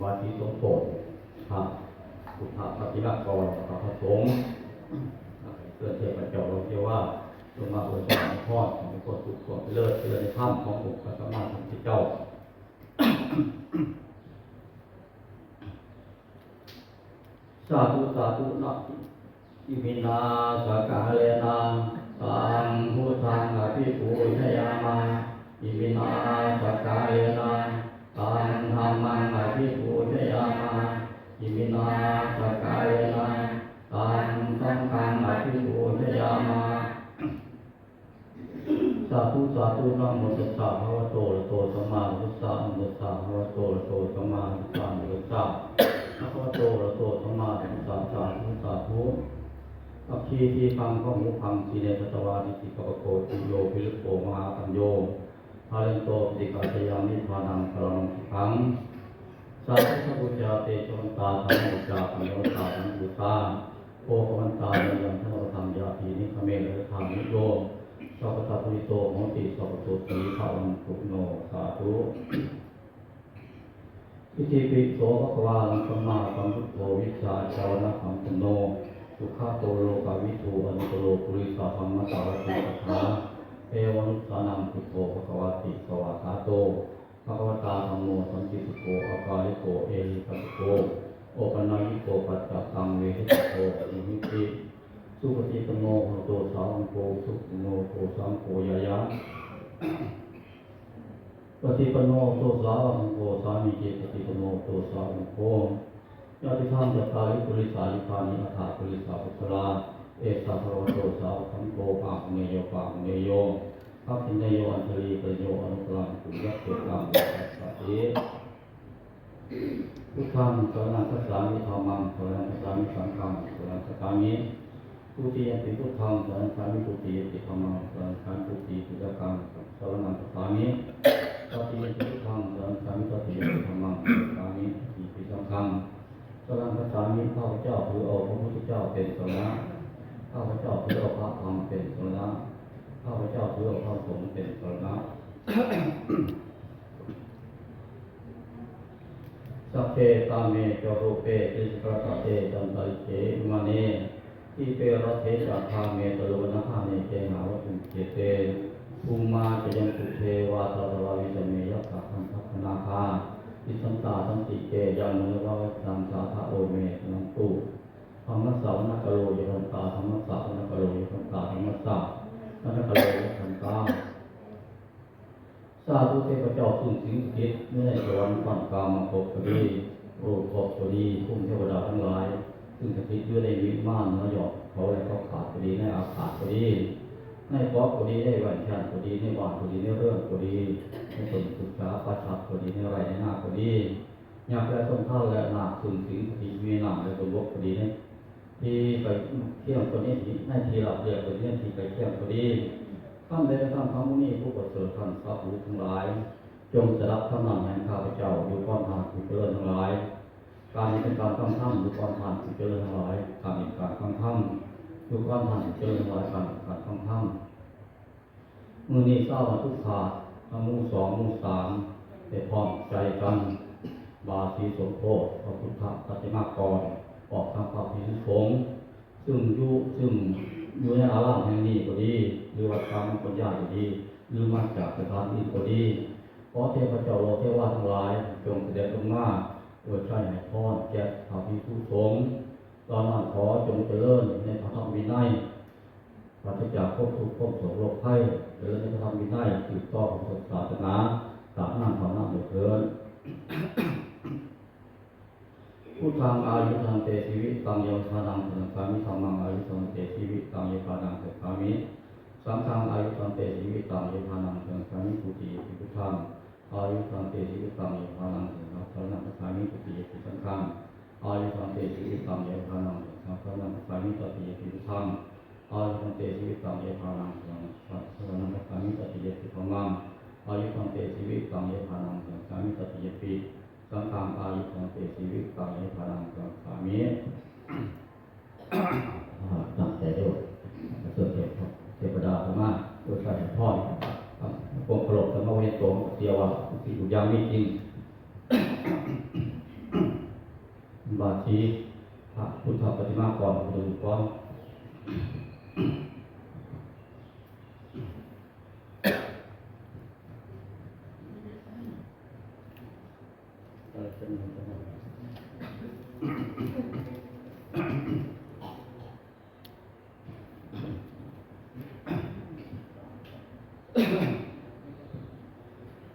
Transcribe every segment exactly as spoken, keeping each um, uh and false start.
วาสีสมโภชพระพุทธปฏิบัติกรพระสงฆ์เพื่อเทพเจ้าเราเทว่าจงมาอวยพรให้พรให้คนทุกข์คนเลิศเจริญในธรรมขององค์พระสัมมาสัมพุทธเจ้า สาธุสาธุนะอิมินาสการะนะตังพุทธังอภิปูชยามะ อิมินาสการะนะตังธัมมังอภิปูชยามะ อิมินาสการะนะตังสังฆังอภิปูชยามะ สาธุสาธุนะโมตัสสะภะคะวะโตอะระหะโตสัมมาสัมพุทธัสสะนะโมตัสสะภะคะวะโตอะระหะโตสัมมาสัมพุทธัสสะนะโมตัสสะภะคะวะโตอะระหะโตสัมมาสัมพุทธัสสะสาธุสาธุอัคคีทีพังพะหูพังสีเนสัตวาทิสิกปะโกติโยภิรุโภมหาปัญโย ทาเลนโตปฏิกาจยามิทานังสรณังสุขังสาธุสัพพุจาเตชะวันตาธรรมะอุจจาปัญญาวันตาธรรมะอุตตาโภควันตายังยังธนวัฒนยาทีนิคเมลยธานิโยสัพพะตาปุริโตโหติสัพพะโตสีภะวันตุโนสาธุ อิติปิโสภะคะวาอะระหังสัมมาสัมพุทโธวิชชาจารณะสัมปันโนสุขะโตโลกาวิทูอนุตโรปุริสะธัมมะสารติสัทธาเทวานุสสานังพุทโธภะคะวาติสวาคาโตภะคะวะตาธัมโมสันติสุโขอะกาลิโกเอหิปัสสิโกโอปะนายโกปัจจัตตังเวทิตโกสุหิติสุปฏิปันโนภะคะวะโตสาวกโกสุปฏิปันโนภะคะวะโตสาวกโกยายา ปฏิปันโนโตสาวกสังโฆสามีจิปฏิปันโนโตสาวกสังโฆญาติธรรมจัตตาริปุริสายุคานิอัฏฐาปุริสาปุชราเอสาภะคะวะโตสาวกสังโฆปาหุเนโยปาหุเนโยทักขิเนโยอัญชลีกรโยอนุตรังปุญญเขตังสัตติ พุทธังสรณังคัจฉามิธัมมังสรณังคัจฉามิสังฆังสรณังคัจฉามิ ทุติยมปิพุทธังสรณังคัจฉามิทุติยมปิธัมมังสรณังคัจฉามิทุติยมปิสังฆังสรณังคัจฉามิตติยมปิพุทธังสรณังคัจฉามิตติยมปิธัมมังสรณังคัจฉามิตติยมปิสังฆังสรณังคัจฉามิข้าพเจ้าถือเอาพระพุทธเจ้าเป็นสรณะข้าพเจ้าถือเอาพระธรรมเป็นสรณะข้าพเจ้าถือเอาพระสงฆ์เป็นสรณะ สักเคตาเมจรูปเปติสกรตเตจันตริเขวิมาเน ทีเปรัตเถจาคาเมตโลนภาเนเกหาวัตุเขเตภูมาจยันตุเทวาตาตราวิสเมยักขะคันทัพพนาคาอิสันตาสันติเกยังมุนิวาวัตังสาทะโอเมสนันตุธรรมสาวนกโลยทันตาธรรมสาวนกโลยทันตาธรรมสาวนกโลยทันตา สาธุเทพเจ้าซึ่งสิงสถิตอยู่ในสวรรค์ชั้นกามภพก็ดีรูปภพก็ดีภูมิเทวดาทั้งหลาย ซึ่งสถิตอยู่ในวิมานเหนือยอดเขาและเขาขาดก็ดีในอากาศก็ดีในเกาะก็ดีในแว่นแคว้นก็ดีในบ้านก็ดีในเรือนก็ดีในต้นศึกษาป่าช้าก็ดีในไร่ในนาก็ดียักษ์และชนเผ่าและนาคซึ่งสิงสถิตอยู่ในน้ำและบนบกก็ดีในที่ใกล้เคียงก็ดีในที่ราบเรียบก็ดีในที่ใกล้เคียงก็ดี ท่านได้กระทำธรรมนี้ผู้ประเสริฐท่านสาธุทั้งหลาย จงสดับธรรมนั้นแห่งข้าพเจ้าอยู่พร้อมท่านผู้เจริญทั้งหลาย การนี้เป็นการฟังธรรมอยู่พร้อมท่านผู้เจริญทั้งหลาย การนี้เป็นการฟังธรรมอยู่พร้อมท่านผู้เจริญทั้งหลาย การนี้เป็นการฟังธรรม มื้อนี้เช้าวันทุกขาหมู่สองหมู่สามได้พร้อมใจกันบาสีสมโพธิพระพุทธปฏิมากรออกทางพระภิกษุสงฆ์ ซึ่งอยู่ซึ่งอยู่ในอารามแห่งนี้ก็ดี หรือวัดป่ามังกรยายก็ดี หรือมาจากสถานที่ก็ดี ขอเทพเจ้าโลกเทวาทั้งหลายจงเสด็จลงมาอวยชัยให้พรแก่พระภิกษุสงฆ์เหล่านั้นขอจงเจริญในพระธรรมวินัยปราศจากความทุกข์ความโศกโรคภัยเจริญในพระธรรมวินัยสืบต่อพระพุทธศาสนาตราบนานเท่านานเถิด พุทธังอายุทันเตชีวิตังยาวทานังสนังคามิธัมมังอายุทันเตชีวิตังยาวทานังสนังคามิสังฆังอายุทันเตชีวิตังยาวทานังสนังคามิทุติยมปิพุทธังอายุทันเตชีวิตังยาวทานังสนังคามิสรณังคัจฉามิทุติยมปิสังฆังอายุทันเตชีวิตังยาวทานังสนังคามิสรณังคัจฉามิตติยมปิพุทธังอายุทันเตชีวิตังยาวทานังสนังคามิสรณังคัจฉามิตติยมปิธัมมังอายุทันเตชีวิตังยาวทานังสนังคามิตติยมปิ สังฆังอายุทันเตชีวิตังนิพพานังสังสามิตั้งใจด้วยเสด็จเทพดาธรรมะด้วยสายพรความเคารพธรรมะเวทสงฆ์เสียว่าสิ่งทุกอย่างมีจริง บาทสีพระพุทธปฏิมากร พุทธรูปก่อน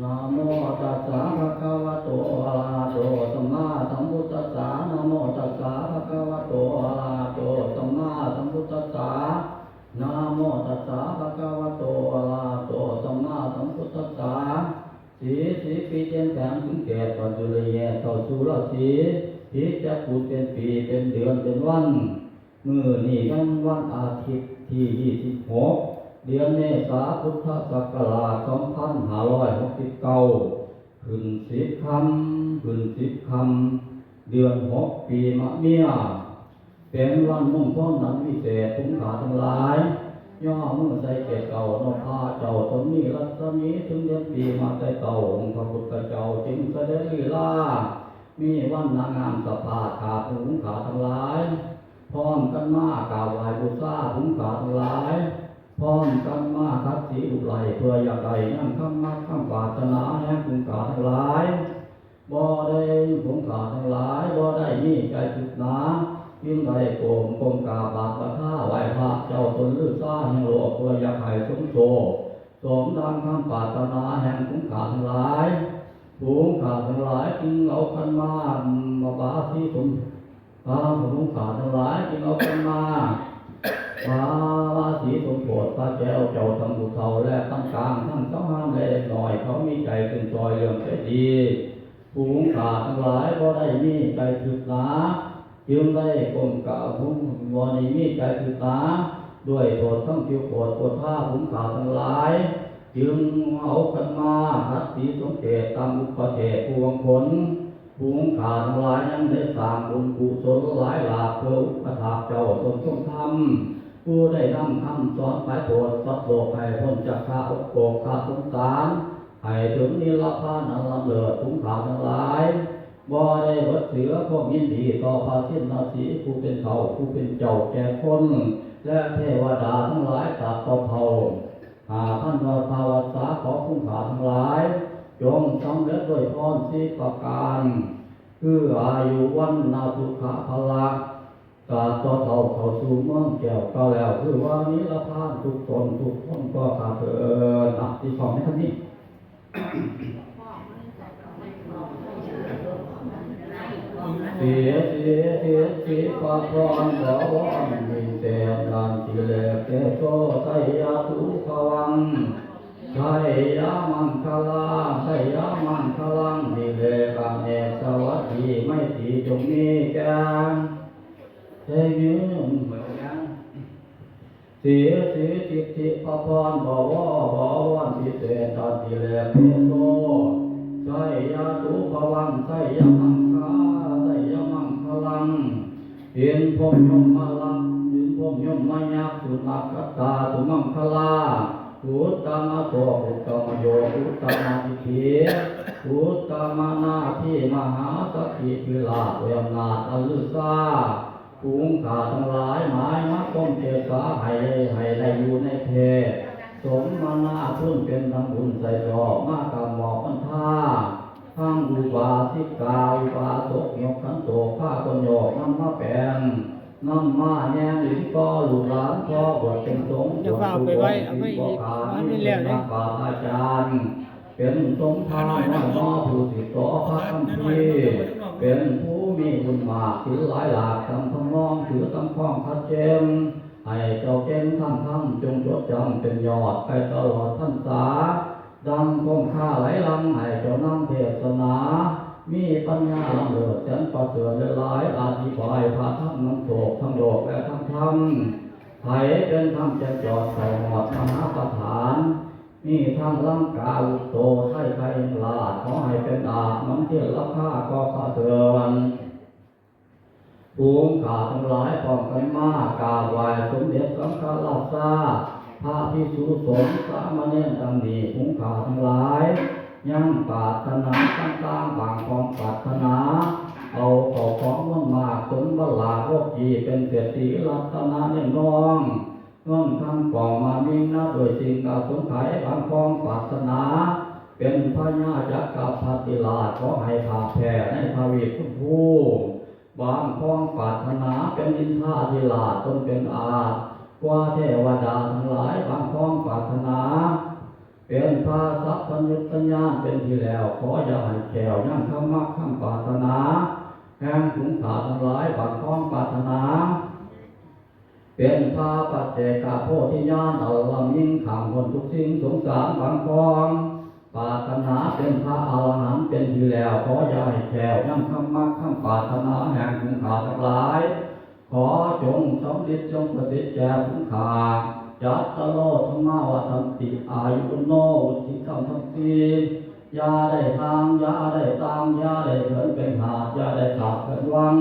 นะโมตัสสะภะคะวะโต อะระหะโต สัมมาสัมพุทธัสสะ นะโมตัสสะภะคะวะโต อะระหะโต สัมมาสัมพุทธัสสะ นะโมตัสสะภะคะวะโต อะระหะโต สัมมาสัมพุทธัสสะ สี สีปีเตียนแสงถึงแก่ปัจจุบันแย่เท่าสุรสี สีจะปูดเป็นปีเป็นเดือนเป็นวัน มื้อนี้แม่นวันอาทิตย์ที่ยี่สิบหก เดือนเมษา พุทธศักราชสองพันห้าร้อยหกสิบเก้า ขึ้นสิบค่ำ ขึ้นสิบค่ำ เดือนหก ปีมะเมีย เป็นวันมงคลอันวิเศษ ฝูงข้าทั้งหลาย ย่อมือใส่เกศเก้านพเจ้า ตนมีรัศมีถึงเดือนปีมาแต่เก้า องค์พระพุทธเจ้าจึงเสด็จลีลา มีวันนางงามสภาพข้าฝูงข้าทั้งหลาย พร้อมกันมากราบไหว้บูชา ฝูงข้าทั้งหลาย พร้อมกันมาขัดสีอุไร เพื่ออยากได้นำคำมักคำปรารถนาแห่งฝูงข้าทั้งหลาย บ่ได้ ฝูงข้าทั้งหลาย บ่ได้มีใจคิดหนา จึงได้ก้มก้มกราบบัดบัดท่าไหว้พระเจ้าตนฤาษีแห่งโลก เพื่ออยากให้สมโชค สมดังคำปรารถนาแห่งฝูงข้าทั้งหลาย ฝูงข้าทั้งหลายจึงเอาขันหมากมาบาสีสม พระสงฆ์ข้าทั้งหลายจึงเอาขันหมาก พระราศีสมโพธิพระแก้วเจ้าทั้งผู้เฒ่าและปานกลาง ทั้งสาวงามและเด็กน้อย เขามีใจเป็นซอยเรื่องใจดี ฝูงข้าทั้งหลายบ่ได้มีใจคิดหนา จึงได้ก้มกราบ บ่ได้มีใจคิดหนา ด้วยโทษทั้งที่โกรธโกธา ฝูงข้าทั้งหลาย จึงเอาขันหมากขัดสีสมเกตตามอุปเทศผู้หวังผล ฝูงข้าทั้งหลายยังได้สร้างบุญกุศลหลายหลาก เพื่ออุปถากเจ้าตนทรงธรรม ผู้ได้นำคำสอนไปโปรดสัตว์โลกให้พ้นจากข้าอกโกกข้าสงสาร ให้ถึงนิพพานอันล้ำเลิศ ฝูงข้าทั้งหลาย บ่ได้เบิดเสือความยินดีต่อพระชินสีห์ผู้เป็นเฒ่าผู้เป็นเจ้าแก่คน และเทวดาทั้งหลายตราบเท่า ห้าพันวาทาวัสสา ขอฝูงข้าทั้งหลาย จงสำเร็จด้วยพรสี่ประการ คืออายุ วรรณะ สุขะ พละ ตราบเท่าเข้าสู่เมืองแก้วกาแล้ว คือว่านิพพานทุกตนทุกคนก็ข้าเถิด อ่ะ ที่สองในท่านนี้ เสีย เสีย เสีย เสีย พระพร ขอวอนมีแต่ด้านที่แลเตโช ไตยาตุภวัง ไตยมังคลา ไตยมังคลัง นิเลกเนกสวัสดี ไม่ตรีจงมีแก่ เทมิง สี สี สิทธิพระพร บวร บวร พิเศษ ตันติเลเตโส ไสยาตุภวัง ไสยมังคา ไสยมังคลัง อินพรหมยมมาลักษ์ อินพรหมยมมายักษ์ สุนักขัตตา สุมังคลา อุตตมโส อุตตมโย อุตตมาทิฏฐิ อุตตมนาที มหาสักขีพิลาภ ด้วยอำนาจอันลือซา ฝูงข้าทั้งหลาย หมายมาก้มเจสา ให้ ให้ได้อยู่ในเพศ สมมานาทุนเป็นดังบุญใส่ซอก มากำหมอกพันธา ทั้งอุบาสิกา อุบาสก ยกขันโตก พาคนโยกนำมาแปลง นำมาแยงหลินต่อลูกหลาน พอบวชเป็นสงฆ์ อย่าฟ้าวไปไว้ เอาไว้อีก บวชเป็นสงฆ์ อันนี้แล้วเนี่ย นักปราชญ์อาจารย์ เป็นสมภารน้อยน้อผู้สิต่อพระคำพีร์ เป็นผู้มีบุญมาก ศีลหลายหลาก จำทำนอง ถือตามคล้องชัดเจน ให้เจ้าเก่งทางธรรม จงจดจำเป็นยอด ไปตลอดพรรษา ดังคงคาไหลหลั่ง ให้เจ้านำเทศนา มีปัญญาล้ำเลิศ แสนประเสริฐหลายๆ อธิบายพระธรรมนำโชค ทั้งโลกและทั้งธรรม ให้เป็นธรรมแจ่มจอด เข้าหอดมหาประธาน มีทั้งลังกาอุตโต ไทยไทยราช ขอให้เป็นอาจมันเทียนราคาก็ข้าเถิน ฝูงข้าทั้งหลายพร้อมกันมากราบไหว้สมเด็จสังฆราชา พระภิกษุสงฆ์สามเณรดังนี้ ฝูงข้าทั้งหลาย ยังปรารถนาต่างๆ บางความปรารถนา เอาเข้าของเงิน ที่เป็นเศรษฐีรัตนเล่มทอง เงินคำกองมามีนับด้วยสิ่งกาสมไขบางกองปรารถนา เป็นพญาจักรพรรดิราชขอให้ผาแผ่ในทวีปคุณผู้ บางกองปรารถนาเป็นอินทราธิราชตนเป็นอาจกว่าเทวดาทั้งหลาย บางกองปรารถนา เป็นพระสัพพัญญุตญาณเป็นที่แล้ว ขออย่าให้แก้วยังคำมักคำปรารถนา แห่งขุนขาทั้งหลาย บางกองปรารถนา เป็นพระปัจเจกโพธิญาณอัลลมิงขังคนทุกสิ่งสงสารบางกองปรารถนาเป็นพระอรหันต์เป็นที่แล้ว ขออย่าให้แก้วยังคำมักคำปรารถนาแห่งขุนขาทั้งหลาย ขอจงสำเร็จจงประสิทธิ์แก่ขุนขาจัตตโลธรรมาวัฒนติอายุโนวุฒิธรรมทั้งสี่ อย่าได้ทางอย่าได้ตางอย่าได้เขินเป็นหาดอย่าได้ขาดเขินวัง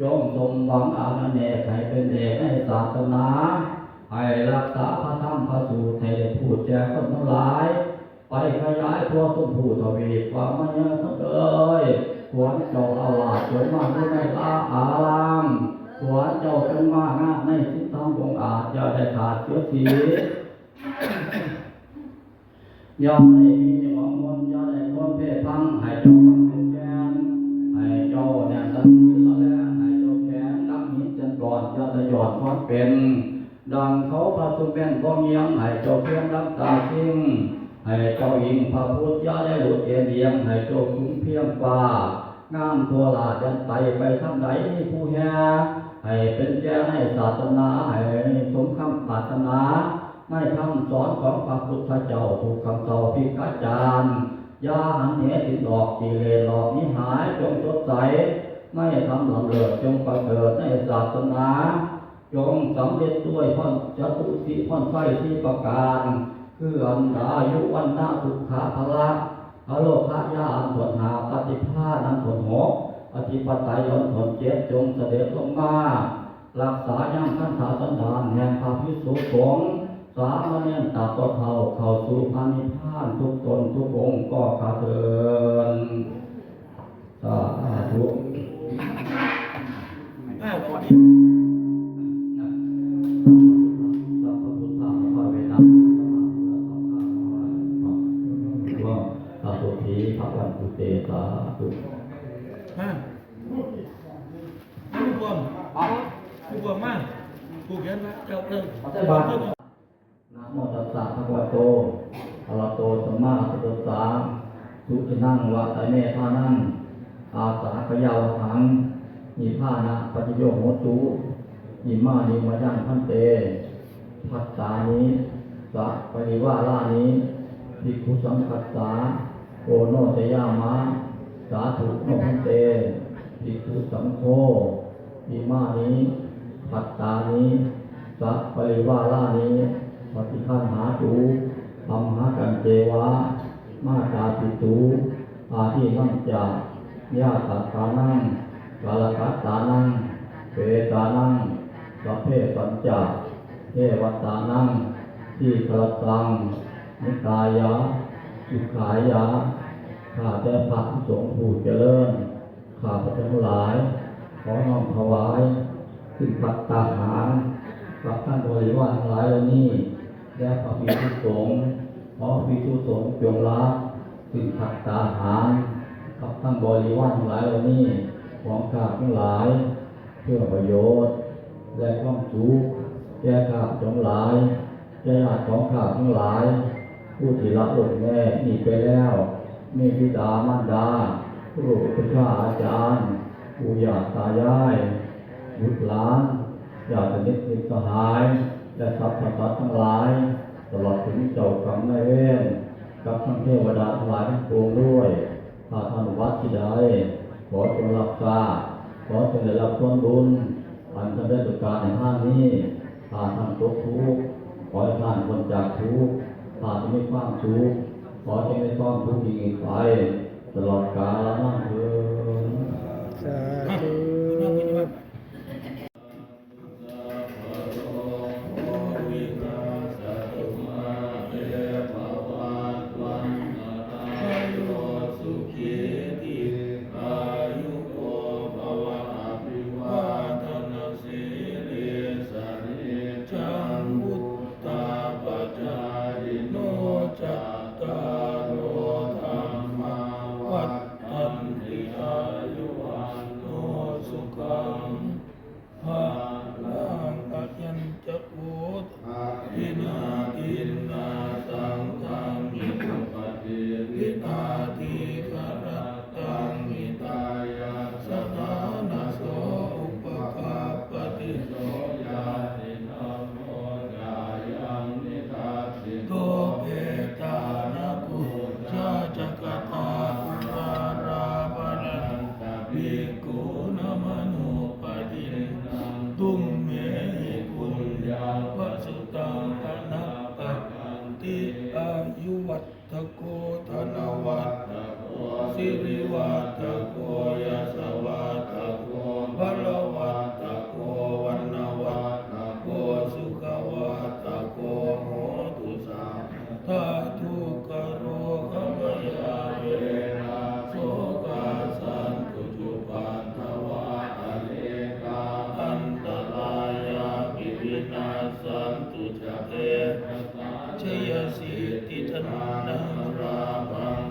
จงสมหวังอาณาเนกให้เป็นเอกในศาสนา ให้รักษาพระธรรมพระสูตรให้ได้พูดแก่คนทั้งหลาย ไปขยายทั่วสุนทรทวีปความมาเยอะเถิดเอ้ย ขวัญเจ้าอาวาสจงมาอยู่ในลาอาราม ขวัญเจ้าจงมางามในสิทธธรรมองค์อาจอย่าได้ขาดเสียที อย่าได้มีของมนต์อย่าได้คนเพ่พังให้เจ้าฟังเป็นแกนให้เจ้าแน่นดังหินละแลให้เจ้าแข็งดังหินเจนก่อนอย่าได้หยอดความเป็นดังเขาพระสุแม่นบ่เงียงให้เจ้าเพียงดังตาคิงให้เจ้าอิงพระพุทธอย่าได้หลุดเอ็นเอียงให้เจ้าสูงเพียงฟ้างามทั่วลาดยันไตไปทางใดมีผู้แห่ให้เป็นแก่ในศาสนาให้สมคำปรารถนา ในคำสอนของพระพุทธเจ้าทุกคำเจ้าพิกาจารย์ อย่าหันเหสินออกกิเลสหลอกนี้หายจงสดใส ในธรรมลำเลิศจงประเสริฐในศาสนา จงสำเร็จด้วยพรจตุสิพรไส้ที่ประการ คืออันดายุวันนาสุขาพละพระโลกขายาอันผลหาปฏิภาณอันผลหกอธิปไตยอันผลเจ็ดจงเสด็จลงมา รักษายังคันธาสันดานแห่งพระภิกษุสงฆ์สามเณรตราบเท่าเข้าสู่พระนิพพานทุกตนทุกองค์ก็ข้าเทินสาธุ อ้าว สัพพะพุทธานุภาเวนะ สัพพะพุทธานุภาเวนะ สัพพะพุทธานุภาเวนะ พระวันตุเตสาธุ มา ผู้บวม ผู้บวมมา ผู้เขียนมา เจ้าเอิ้น ขอใส่บาตร นะโมตัสสะภะคะวะโต อะระหะโต สัมมาสัมพุทธัสสะ สุทินนัง วะตะเม ทานัง อาสาขยาวหัง นิพพานะปัจจโยโหตุ อิมานิมะยัง ภันเต ภัตตานิ สะปะริวารานิ ภิกขุสังฆัสสะ โอโนชยามะ สาธุโนภันเต ภิกขุสังโฆ อิมานิ ภัตตานิ สะปะริวารานิ ปะฏิคันหาตุ อัมหะกัญเจวะ มาตาปิตุ อาทินังจะ ญาตะกานัง กาลกัตตานัง เปตานัง สัพเพสัญจะ เทวตานัง ทีฆรัตตัง นิตายะ สุขายะ ข้าแต่พระสงฆ์ผู้เจริญ ข้าพเจ้าทั้งหลาย ขอน้อมถวาย ซึ่งภัตตาหาร กับทั้งบริวารทั้งหลายเหล่านี้ แด่พระภิกษุสงฆ์ ขอภิกษุสงฆ์จงรับ ซึ่งภัตตาหาร กับทั้งบริวารทั้งหลายเหล่านี้ ของข้าทั้งหลาย เพื่อประโยชน์ และความสุข แก่ข้าพเจ้าทั้งหลาย แก่ญาติของข้าทั้งหลาย ผู้ที่ละโลกแม่นี้ไปแล้ว มีบิดามารดา ครูอุปัชฌาย์อาจารย์ ปู่ย่าตายาย บุตรหลาน ญาติสนิทมิตรสหาย และสรรพสัตว์ทั้งหลาย ตลอดถึงเจ้ากรรมนายเวร กับทั้งเทวดาทั้งหลายทั้งปวงด้วย ถ้าท่านวัดที่ใด ขอจงรับทราบ ขอจงได้รับส่วนบุญ อันสำเร็จประการในท่านนี้ ถ้าท่านตกทุกข์ ขอให้ท่านพ้นจากทุกข์ ถ้าจะมีความสุข ขอจะมีความสุขยิ่งไป ตลอดกาลนานเทอญ สาธุ สุขีทีอายุโกภวะอภิวาทนสี Tumhehi puññaṃ pasutaṃ anappakanti. Āyuvaḍḍhako dhanavaḍḍhako sirivaḍḍhako yasavaḍḍhako balavaḍḍhako vaṇṇavaḍḍhako sukhavaḍḍhako hotu sabbadā. Dukkharogabhayā verā sokā sattu cupaddavā anekā antarāyāpi vinassantu ca tejasā. Jayasiddhi dhanaṃ lābhaṃ